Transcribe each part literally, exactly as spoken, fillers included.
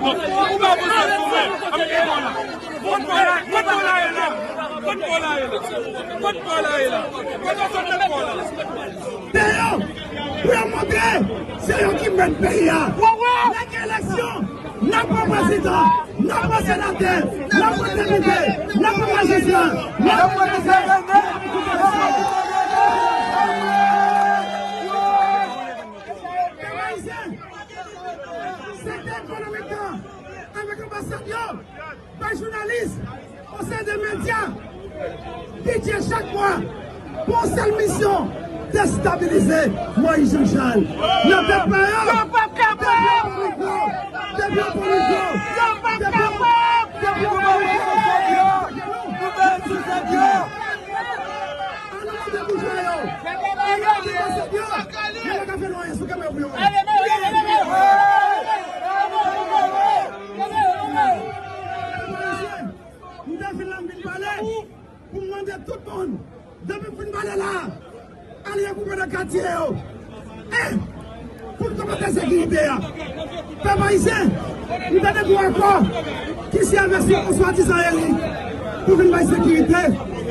Ou pa pou sa sou mwen. Kot bò la ye la? Kot bò la ye la? Kot bò la ye la? Kot bò la ye la? Kot bò la ye la? Deyò, pou yo montre se yo ki mèt peyi a. Nèg eleksyon, n ap pran prezidan, n ap pran senatè, n ap pran depite, n ap pran majistra, n ap pran prezidan. Pèp ayisyen, sektè ekonomik la, avèk anbasad yo, bay jounalis, yon seri de medya, bidjè chak mwa, pou yon sèl misyon, destabilize Moïse Jean Charles. Nan tèt pa yo, depi yo pran mikwo, depi yo pran mikwo, depi yo pran mikwo, depi yo pran mikwo, nou mete sou tèt yo. An nou mete boujwa yo. An nou mete sou tèt yo. Yo pa ka fè nou anyen sou kanpe pou yo. M te vin la, m vin pale pou m mande tout moun, depi m fin pale la, al regwoupe nan katye yo. E pou n konpòte sekirite a. Pèp ayisyen, m tande gen yon akò ki sèvi sou yon swadizan eli pou vin bay sekirite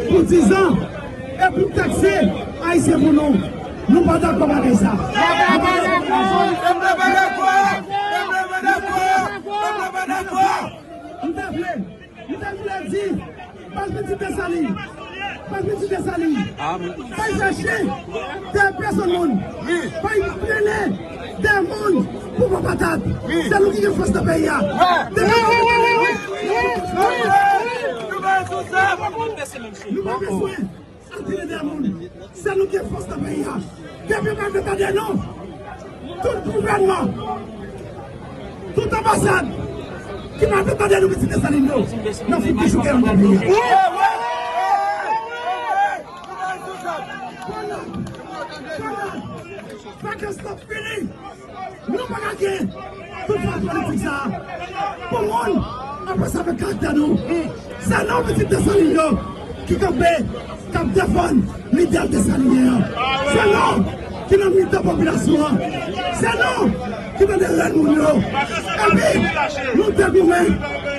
pou diz an e pou takse ayisyen pou nou. Nou pa dakò avèk sa. Nou pa dakò avèk sa. M te vle, m te vle di, baz pitit Desalin, baz pitit Desalin, pa chache dèyè pèsonn moun, pa trennen dèyè moun pou pran patat. Se nou ki gen fòs nan peyi a. Depi nou gen fòs nan peyi a, nou pa bezwen atire dèyè moun. Se nou ki gen fòs nan peyi a. Depi yo pa vle tande nou, tout gouvènman, tout anbasad ki pa vle tande nou, pitit Desalin yo, n ap fout dechouke yo anndan peyi a. Pandan, pandan vakans lan fini, nou pa ka gen tout fòs politik sa a pou moun ap pase avèk karaktè nou. Se nou, pitit Desalin yo, ki kanpe, k ap defann lidè desalinyen an. Se nou ki nan mitan popilasyon an. Se nou ki nan dèyè moun yo. Epi, nou degoumen,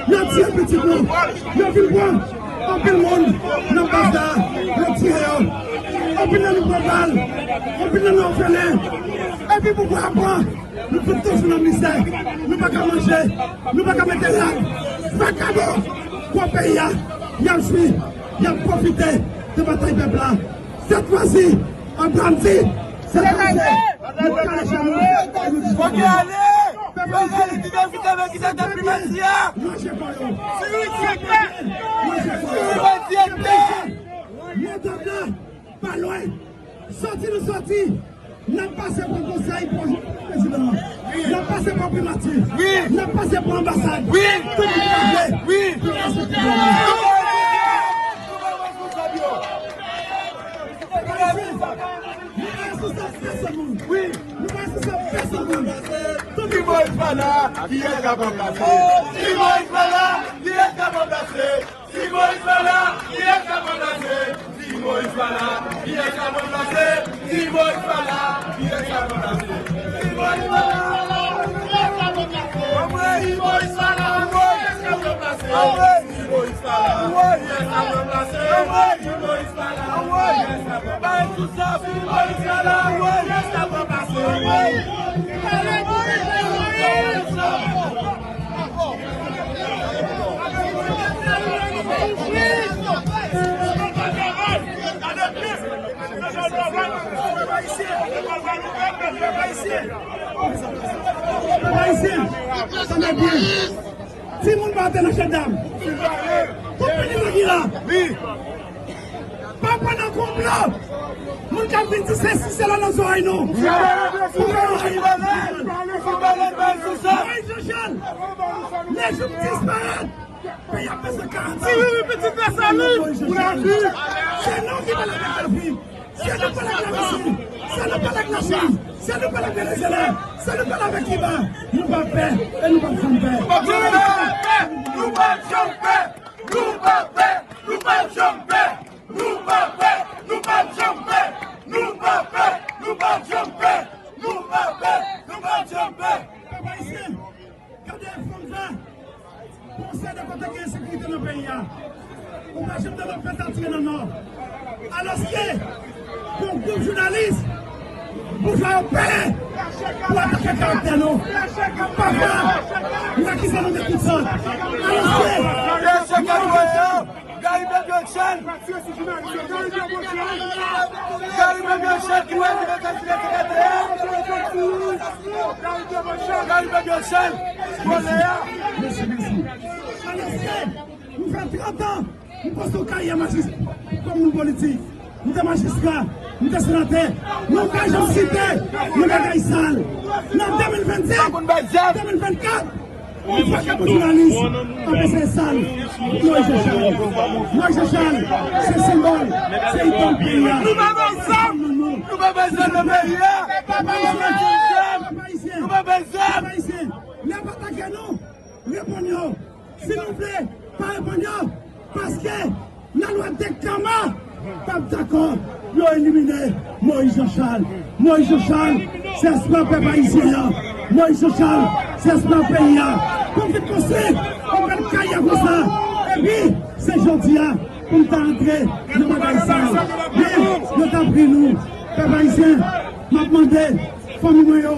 n ap tiye pitit nou. Yo vin pran anpil moun nan baz la, yo tiye yo. Anpil nan nou pran bal, anpil nan nou ofelen. Epi pouvwa a pran, nou fout toujou nan mizè. Nou pa ka manje, nou pa ka mete rad. Vakabon pran peyi a, y ap jwi, y ap pwofite de batay pèp la. Sèt fwa si, Abraham di, se danje. Nou kale chan nou, nou diskite. Pèp ayisyen, manje kò yo. Manje kò yo. Manje kò yo. Manje kò yo. Manje kò yo. Pa lwen. Soti nou soti, n ap pase pran konsèy pou prezidan an. N ap pase pran primati. N ap pase pran anbasad. Tout moun pa vle. Pou yo soti pou nou. Nou pa responsab pèsonn moun. Nou pa responsab pèsonn moun. Tout moun pa vle. Kiyès k ap ranplase? Si Moïse pa la, kiyès k ap ranplase? Si Moïse pa la, kiyès k ap ranplase? Si Moïse pa la, kiyès k ap ranplase? Si Moïse pa la, kiyès k ap ranplase? Si Moïse pa la, kiyès k ap ranplase? Si Moïse pa la, kiyès k ap ranplase? Si Moïse pa la, kiyès k ap ranplase? Si Moïse pa la, kiyès k ap ranplase? Si Moïse pa la, kiyès k ap ranplase? Pèp ayisyen, tande byen. Timoun pa antre nan Chèdam. Tout piti nèg ki la. Pa pandan konplo moun k ap vin di sesi sela nan zòrèy nou. Moïse Jean Charles, lè jou disparèt, peyi ap bezwen garanti. Moïse Jean Charles, se nou ki pale avèk David. Se nou pale ak Larisi, se nou pale ak Lachin, se nou pale ak Venezuela, se nou pale avèk Kiba. Nou p ap pè e nou p ap janm pè. Nou p ap janm pè. Nou p ap pè. Nou p ap janm pè. Nou p ap pè. Nou p ap janm pè. Nou p ap pè. Nou p ap janm pè. Nou p ap pè. Nou p ap janm pè. Pèp ayisyen, Gade fanm sa, konsèy de kote gen ensekirite nan peyi a. Ou pa janm tande pèt atire nan Nò. Alòske, yon gwoup jounalis, boujwa yo peye pou atake karaktè nou. Pafwa, nou akize nou de tout sòt. Alòske, Gary Bebionchel! Gary Bebionchel ki wè li mete sou sekretè a! Gary Bebionchel! Vòlè a! Mesye, mesye. Alòske, nou fè trant an, nou konstwi yon karyè majis-, kòm moun politik. Nou te majistra, nou te senatè, nou pa janm site yon bagay sal. Nan de mil vennsenk, de mil vennkat, yon pakèt jounalis ap eseye sal Moïse Jean Charles. Moïse Jean Charles, se senbòl, se idòl peyi a. Nou pa bezwen! Nou pa bezwen nan peyi a! Pèp ayisyen! Pèp ayisyen! Nou pa bezwen! Pèp ayisyen! Lè yo atake nou, reponn yo. Si nou vle, pa reponn yo. Paske lalwa de kama p ap dakò yo elimine Moïse Jean Charles. Moïse Jean Charles, se espwa pèp ayisyen an. Moïse Jean Charles, se espwa peyi a. Pou vin konstwi yon bèl karyè konsa. Epi, se jodi a pou n ta antre nan bagay sa yo. Men, yo ta pri nou. Pèp ayisyen, m ap mande fanmi mwen yo,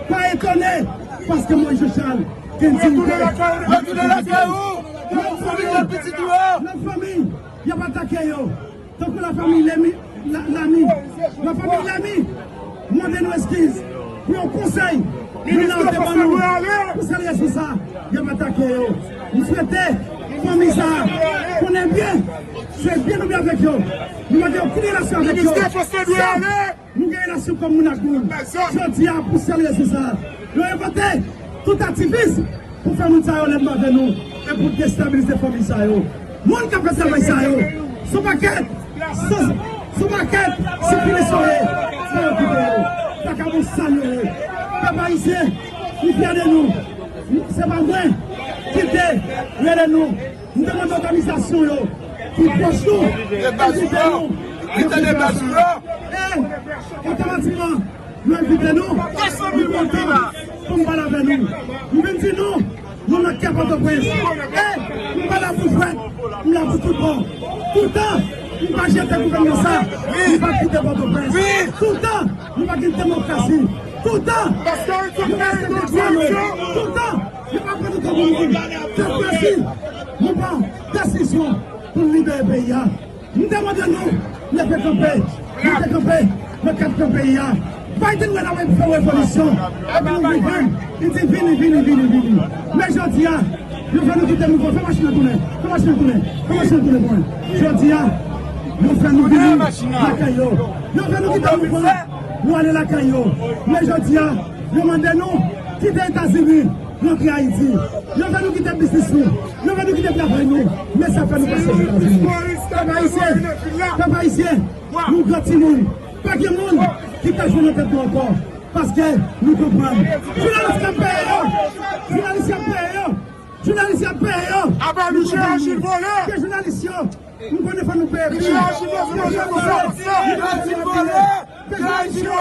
pa etone, paske Moïse Jean Charles gen diyite. Retounen lakay ou! Retounen lakay ou! Retounen pitit ou yo! Lòt fanmi, y ap atake yo. Tankou lafanmi Lemi, la, Lami. Lafanmi Lami, mande nou eskiz pou yon konsèy nou nan te ban nou. Pou sèl rezon sa, y ap atake yo. M swete fanmi sa a konnen byen, se byen nou byen avèk yo. Nou pa gen okenn relasyon avèk yo. Nou gen relasyon kòm moun ak moun. Jodi a, pou sèl rezon sa, yo envante tout aktivis pou fè moun sa yo lènmi avè nou e pou destabilize fanmi sa yo. Moun k ap fè travay sa yo, se yon pakèt, se, se yon pakèt sipilis yo ye, se pa yo ki peye yo. Vakabon sal yo ye. Pèp ayisyen, nou fyè de nou. Se pa mwen ki te rele nou. M te mande òganizasyon yo ki pwòch nou, envite nou. Envite nou. E, otomatikman, yo envite nou. Nou kontan pou n pale avè nou. M vin di nou, nou nan kè Pòtoprens. E, m pa la pou jwèt, m la pou tout bon. Toutan, m pa jete gouvènman sa, m pa kite Pòtoprens. Toutan, nou pa gen demokrasi. Toutan, nou pa respekte dwa nou. Toutan, nou pa pran nou kòm moun. Demokrasi, nou pran desizyon pou n libere peyi a. M te mande nou leve kanpe, nou te kanpe nan kat kwen peyi a. Biden wè n ap fè revolisyon, epi nou vin, li di vini, vini, vini, vini. Men jodi a, yo fè nou kite mouvman, fè machin nan tounen, fè machin nan tounen, fè machin nan tounen pou mwen. Jodi a, yo fè nou vini lakay yo. Yo fè nou kite mouvman, nou ale lakay yo. Men jodi a, yo mande nou kite Etazini, rantre Ayiti. Yo fè nou kite biznis nou. Yo fè nou kite travay nou. Men sa fè nou pase Etazini. Pèp ayisyen, pèp ayisyen, nou gran timoun. Pa gen moun ki ka jwe nan tèt nou ankò. Paske nou konprann. Jounalis k ap peye yo. Jounalis y ap peye yo. Jounalis y ap peye yo. Aba Michel Achille vòlè. Ke jounalis yo. Nou konnen fò nou peye pi. Michel Achille vòlè. Michel Achille vòlè. Ke jounalis yo.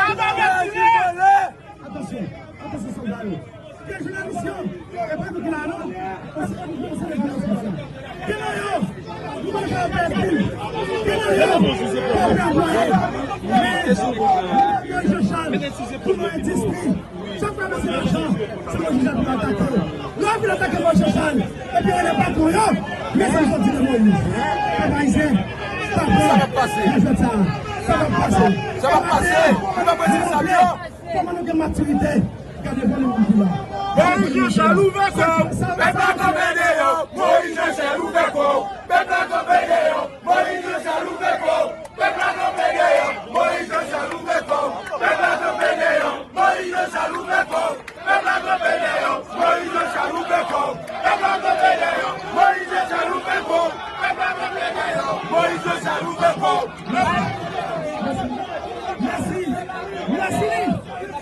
Aba Michel. Atansyon, atansyon sòlda yo. Ke jounalis yo, e pa nou ki la non. Pase nou se le jounalis yo. Ke nan yo, nou pa ka pèdi. Ke nan yo, pa pèdi. Men, Moïse Jean Charles, pou nou endistri. Chak fwa mesye lajan, se Moïse Jean Charles pou atake. Lè yo fin atake Moïse Jean Charles, epi rele patwon yo, mesye yo di de Moïse. Pèp ayisyen, pa pè nan jwèt sa. Sa p ap pase. Sa p ap pase. Nou pa pran responsab yo. Kòman nou gen matirite? Gade vòlè moun ki la. Moïse Jean Charles ouvè kò w. Pèp la kanpe dèyè w. Moïse Jean Charles ouvè kò w. Pèp la kanpe dèyè w. Moïse Jean Charles ouvè kò w. Pèp la kanpe dèyè w. Moïse Jean Charles ouvè kò w. Pèp la kanpe dèyè w. Moïse Jean Charles ouvè kò w. Pèp la kanpe dèyè w. Moïse Jean Charles ouvè kò w. Pèp la kanpe dèyè w. Moïse Jean Charles ouvè kò w. Pèp la kanpe dèyè w. Moïse Jean Charles ouvè kò w. Mèsi. Mèsi.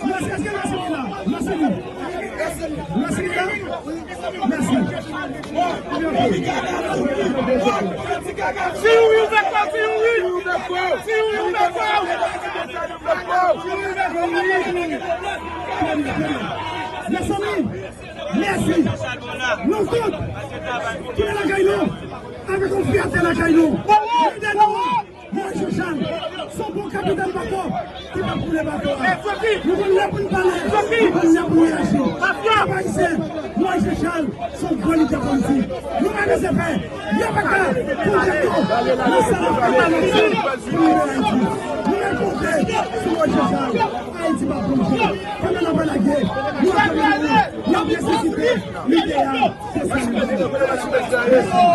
Mèsi. Èske mèsi li la? Mèsi li. Mèsi li la? Mèsi. Si wi, ouvè kò w, si wi. Si wi, ouvè kò w. Si wi, ouvè kò w. Mezanmi, mèsi. Nou tout, tounen lakay nou, avèk yon fyète lakay nou. Lidè nou an, Moïse Jean Charles, se yon bon kapitèn bato ki p ap koule bato a. Nou konn lè pou n pale, nou konn lè pou n reyaji. Pèp ayisyen, Moïse Jean Charles, se yon gran lidè politik. Nou pa bezwen pè. Yo pa ka kontre nou nan sa n ap fè, n ap fè pou libere Ayiti. Nou mèt konte sou Moïse Jean Charles. Ayiti p ap bouje. Kanpe n ap lage. Nou ap kanpe, nou ap resisite. Lidè a, se sa nou ye.